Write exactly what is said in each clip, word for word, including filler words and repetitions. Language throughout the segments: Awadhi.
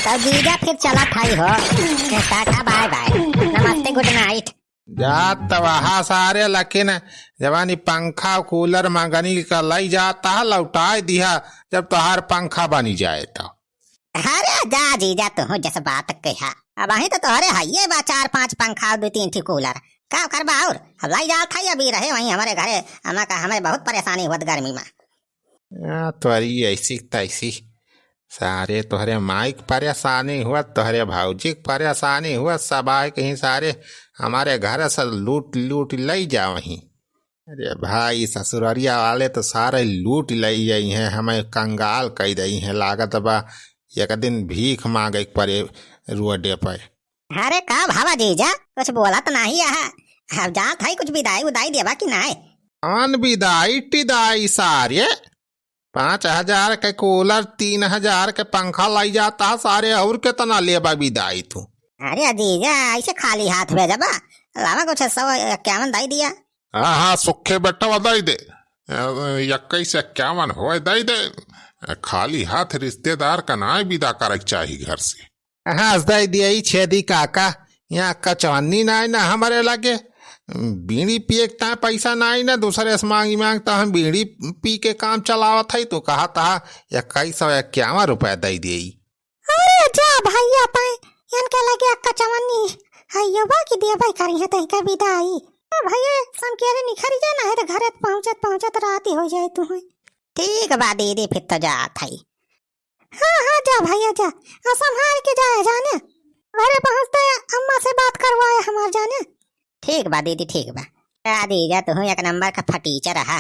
अब जीजा फिर चलत हई हो। Tata bye bye. नमस्ते, गुड नाइट। जात त वहा सारे, लेकिन जवानी पंखा कूलर मंगनी का लई जाता है, लौटाए दिहा जब तोहार पंखा बनी जाए तो। अरे जा जीजा, तू जस बात कहा। अब अहीं तो तोहरे हइये बा चार पांच पंखा, दो तीन ठी कूलर। का करबा और? अब लाई जात है, अभी रहे वहीं हमरे घरे। अम्मा का हमें बहुत परेशानी हुआ गर्मी में। आ, तोरी ऐसी तैसी। सारे तोहरे माई के परेशानी हुआ, तोहरे भौजी के परेशानी हुआ, सब आए कहीं सारे हमारे घर से लूट लूट लई जा वहीं। अरे भाई, ससुररिया वाले तो सारे लूट लई जाई हैं, हमें कंगाल कई दई हैं। लागत बा एक दिन भीख मांगे के परे रोडे पे। अरे का भावा जीजा, कुछ बोलत नाही है? अब जात है, कुछ बिदाई उदाई देबा कि नाही? कौन बिदाई टिदाई सारे? पाँच हजार के कूलर, तीन हजार के पंखा लाई जाता सारे, और कितना लेबा बिदाई तू? अरे जीजा, ऐसे खाली हाथ भेजबा? लावा कुछ सौ इक्यावन दाई दिया। हाँ, हाँ, सुखे बेटवा दई दे। अ, इक्कीस इक्यावन होए, दई दे। अ, खाली हाथ रिश्तेदार का नाय विदा करे के चाही घर से। हाँ, दई दिया ई छेदी काका, यहाँ कचौनी नाय ना हमरे लगे। बीड़ी पिए के ताय पैसा नाय ना, दूसरे से मांगी मांग, तो हम बीड़ी पी के काम चलावत है। तू कहा था इक्कीस सौ इक्यावन रुपया दई दिया ई। अरे जा भैया, तैं इनके लगे अक्का चवन्नी है, यो बा कि देबे करी है तैं का विदाई। ओ भैया, समकेरे निखरी जा, ना है तो घरे पहुँचत पहुँचत रात ही हो जाए तू है। ठीक बा दीदी, फिर तो जात है। हाँ, हाँ, जा भैया जा, और संभाल के जाए जाने, घरे पहुँचते अम्मा से बात करवाए हमार जाने। ठीक बा दीदी, ठीक बा। आ दीजा, तू एक नंबर का फटीचर रहा,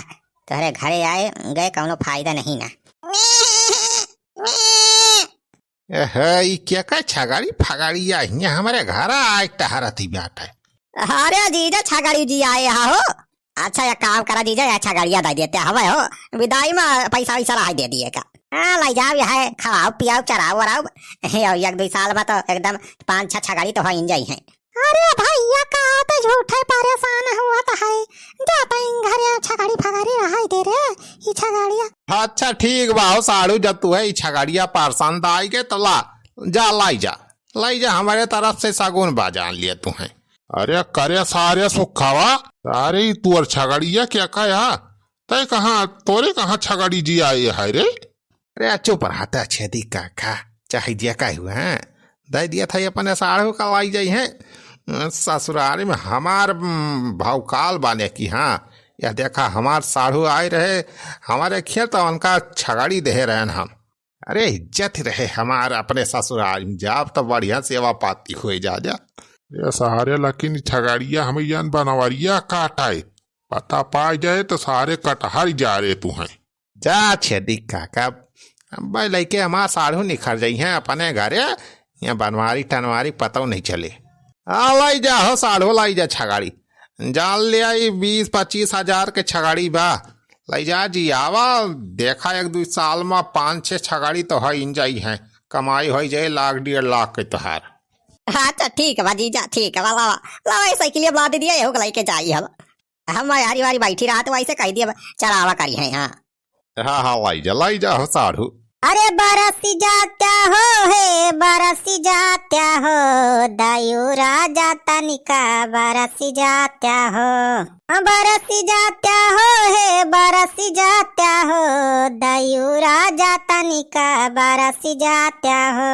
तोहरे घरे आए गए कौनो फायदा नहीं ना। एहे, ई केकर छगड़ी फगड़िया हियां हमरे घर आए टहरती बाटे? अरे जीजा, छगड़ी जी आए हा हो। अच्छा, एक काम करा जीजा, यह छगड़िया दे देते हवे हो, विदाई में पैसा वैसा रहा दे दिए का। हाँ, ले जाओ, यह खवाओ पियाओ चराओ वराओ। हे, और एक दो साल में तो एकदम पाँच छह छगड़ी तो हो ही जाई हैं। अरे भैया, का तो झूठे परेशान हुआ तो है, जाता इन घरे छगड़ी फगड़ी रहाई दे रे, ई छगड़िया। अच्छा ठीक बा हो साढ़ू, जब तू है ई छगड़िया पसंद आई के तो ला, जा लाई जा, लाई जा, हमारे तरफ से सगुन बा, जान लिए तू है। अरे करे सारे सुखावा, अरे ई तुअर छगड़िया क्या का या? तय कहाँ, तोरे कहाँ छगड़ी जी आए है रे? अरे चुप रहा त छेदी काका, चाहे जे का हुआ है, दे दिया था ये अपने साढ़ू का लाई जाई है। ससुराल में हमार, उम, भौकाल बाने की, हाँ, यह देखा हमार साढ़ू आए रहे, हमारे खेत उनका छगड़ी दे रहन हम। अरे इज्जत रहे हमार अपने ससुराल में, जाब तो बढ़िया सेवा पाती हुए जा जा। ये सारे लेकिन छगड़िया हमें यन बनवरिया काटाए, पता पाए जाए तो सारे कटहर जा रे तू हैं। जा छेदी काका, अब लइके हमार साढ़ू निखर जाई हैं अपने घरे, यहाँ बनवारी टनवारी पतौ नहीं चले। आ लाई जा हो साढ़ू, लाई जा छगड़ी, जान ले आई बीस पच्चीस हजार के छगड़ी बा, लाई जा जी आवा, देखा एक दो साल में पाँच छह छगड़ी तो हो इन जाई हैं, कमाई हो जाए लाख डेढ़ लाख के तोहार। अच्छा ठीक बा जीजा, ठीक बा, लावा, लावा ये साइकिलिया बुला दे दिया, एहू के लइके जाई हम। हम यारी वारी बैठी रहा तो वैसे कह दिया, चलावा करी है, हाँ। हाँ, हाँ, लाई जा, लाई जा, हो साढ़ू। अरे बरस जात्या हो, हे बरस जात्या हो, दयू राजा तनिका बरस जात्या हो। बरस जात्या हो, हे बरस जात्या हो, दयू राजा तनिका बरस जात्या हो।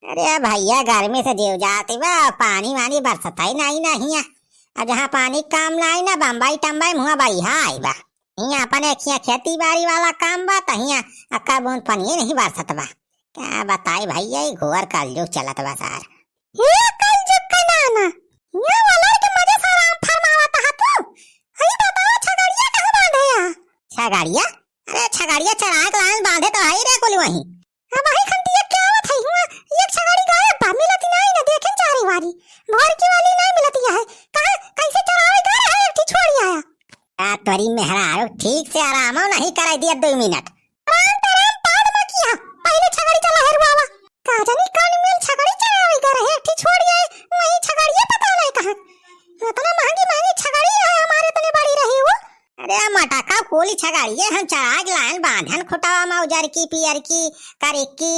अरे भैया, गर्मी से जीव जाती बा, पानी वानी बरसत ही नहीं, नहीं है। आ जहाँ पानी काम ना आई ना, बम्बई टम्बई मुँह बढ़िया आई बा। हियाँ अपने खिया खेती बाड़ी वाला काम बा, त हियाँ अक्का बूंद पनिये नहीं बरसत बा। का बताई भैया, ई घोर कलजुग चलत बा सार। हे कलजुग का नाना, हियाँ वाला के मजे से आराम फरमावत हा तू। हई बतावा, छगड़िया कहाँ बांधे हा? छगड़िया? अरे छगड़िया चराए के लायन बांधे तो हई रे कुल वहीं। अब वही खंतिया क्या आवत है हुआ, एक छगड़ी गायब बा, मिलती नहीं ना, देखें चारी वारी, भोर की वाली नहीं मिलती है। कहाँ, कैसे चरावे गए रहे, एक ठी छोड़ी आया। का तोरी मेहरारू ठीक से आरामो नहीं कराई दिया दो मिनट। राम तो राम पाद में किया, पहले छगड़ी चला हेरुआवा। का जानी कौन मेल छगड़ी चरावे गए रहे, एक ठी छोड़ी आए, वही छगड़िया पता नहीं कहाँ। इतना महंगी महंगी छगड़ी रहे हमारे, इतने बड़ी रही वो। अरे मटका, कुली छगड़िए हम चराग लाइन बांधन खुटावा में उजर की, पियर की, करिक की।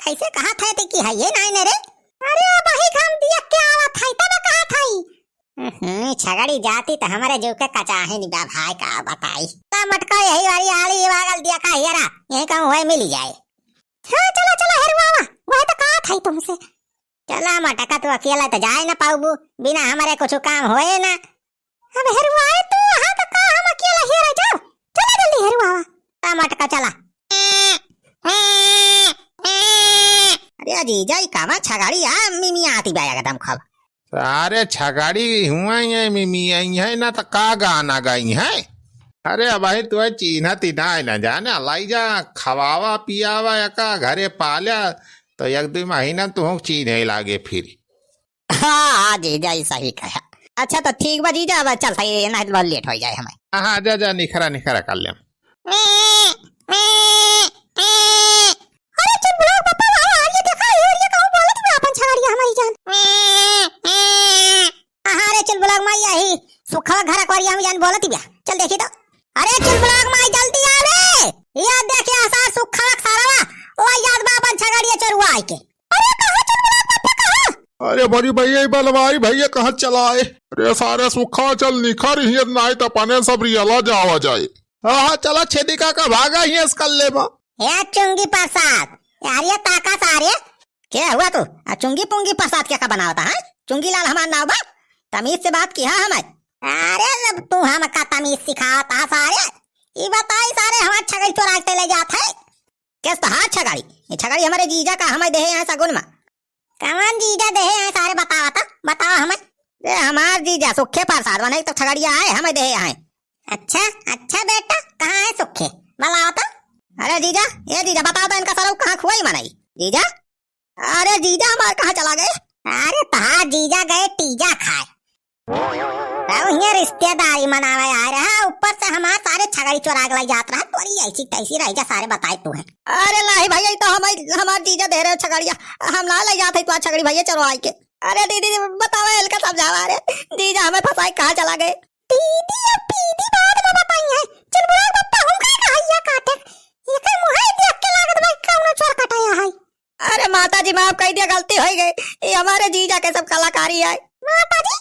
कैसे कहत है ते कि है ये नाई ने रे? अरे, अबही घाम दिया के आवत है, तब कहत है। हम्म, छगड़ी जाती त हमरे जो के कचाहे नि बा भाई, का बताई। ता मटका यही वाली आली वागल दिया का हियरा, यही कहूँ होए मिली जाए। हाँ, चला, चला, हेरुआवा, वह तो कहत है तुमसे। चला मटका, तू अकेला त जाए न पाउबू, बिना हमरे कुछ काम होए ना। अब हेरुआए तू, वहाँ त का हम अकेला हेरा जाओ, चला जल्दी हेरुआवा। ता मटका चला। अरे जीजा, ई कामा छगड़ी आ मिमी आती बा एकदम खूब। अरे छगड़ी हुआ ये मिमी आई है ना, त का गाना गाई है? अरे अबही तू चीन्हत ही ना है ना जाने, लाई जा, खवावा पियावा एका घरे पाल्या, तो एक दो महीना तुहूँ चीन्हे लागे फिर। हाँ, हाँ, जीजा, ई सही कहा। अच्छा, तो ठीक बा, जीजा, अब चल, सही, नहीं तो बहुत लेट हो जाए हमें। हाँ, हाँ, जा, जा, निखरा, निखरा कर ले। अरे, चुलबुलाक बापा, वाह, वाह, ये देखा, ये, ये कहूँ बोलत बा अपन छगड़िया हमारी जान। हाँ, रे, चुलबुलाक माई, यही सुखवा घर अकबरिया में जान बोलत बा। चल, देखी तो। अरे, चुलबुलाक माई, जल्दी आ रे। ये देखिए, सार सुखवा सारा, ओ याद बा अपन छगड़िया चरुआ आइके। अरे, कहाँ चल गया पापा, कहाँ? अरे बड़ी भैया, ई बलवाई भैया कहाँ चला आए? अरे सारे सुखा चल निखर ही, नाई त अपने सब रियला जावा जाए। हाँ, हाँ, चला छेदी काका भागा ही इस कल्ले में। ए चुंगी प्रसाद, यार ये ताका सारे। के हुआ तू? आ चुंगी पुंगी प्रसाद के का बनावता है? चुंगी लाल हमार नाव बा? तमीज से बात किहा हमें। अरे जब तू हमका तमीज सिखावता सारे, ई बताई सारे हमार छगड़ी चोरा के ले जात है। केस तहार छगड़ी? ये छगड़ी हमरे जीजा का हमें देहे हैं सगुन में। कवन जीजा देहे हैं सारे, बतावा त, बतावा हमें। ए, हमार जीजा सुखे प्रसाद बने तो छगड़िया है, हमें देहे हैं। अच्छा, अच्छा बेटा, कहाँ है सुखे? बतावा त। अरे जीजा, ए जीजा, बतावा त इनका सारा कहाँ खुआई मनई? जीजा? अरे जीजा हमार कहाँ चला गए? अरे तहार जीजा गए टीजा खाए। अब हियाँ रिश्तेदारी मनावे आए रहा, ऊपर से हमार सारे छगड़ी चोरा के लाई जात रहा, तोरी ऐसी तैसी रह जा, सारे बताए तू है। अरे नाही भैया, ई तो हमार, हमार जीजा दे रहे छगड़िया, हम ना ले जात है तो छगड़ी भैया चोरवाई के। अरे दीदी, बतावे इनका समझावा रे, जीजा हमें फंसाए कहाँ चला गए? दीदी अब पीदी बाद में बताई है, चुलबुलाक बापा हम का कहिया काटे, एकर मुँह देख के लागत भाई कौनो चोर कटाया है। अरे माता जी, माफ कर दिया, गलती हो गई। ये हमारे जीजा के सब कलाकारी है। माता जी,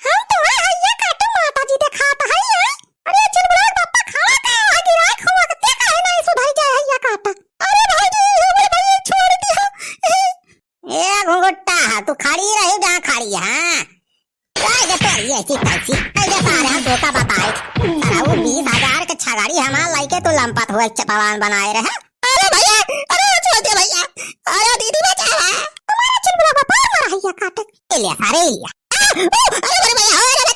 हम तो है, है ये काटू माता जी दिखात है, है? अरे चुलबुलाक बापा खड़ा का है, गिराए खुआ के ते काहे नहीं सुधर जाए है ये काटा? अरे भाई जी, हमरे भाई छोड़ दिया। ए घुंघुट्टा, तू खड़ी रही जहाँ खड़ी है, हाँ? काहे के तोरी ऐसी तैसी? ऐसे सारे हम धोखा बताए। सारा वो बीस हजार के छगड़ी हमार लइके तू लंपत हुए चपवान बनाए रहे। अरे भैया, अरे छोड़ दे भैया। अरे दीदी बचावा। हमारा चुलबुला बापा मारा है या काटे। ए ले सारे ए ले। आ, ओ, अरे, अरे भैया, अरे,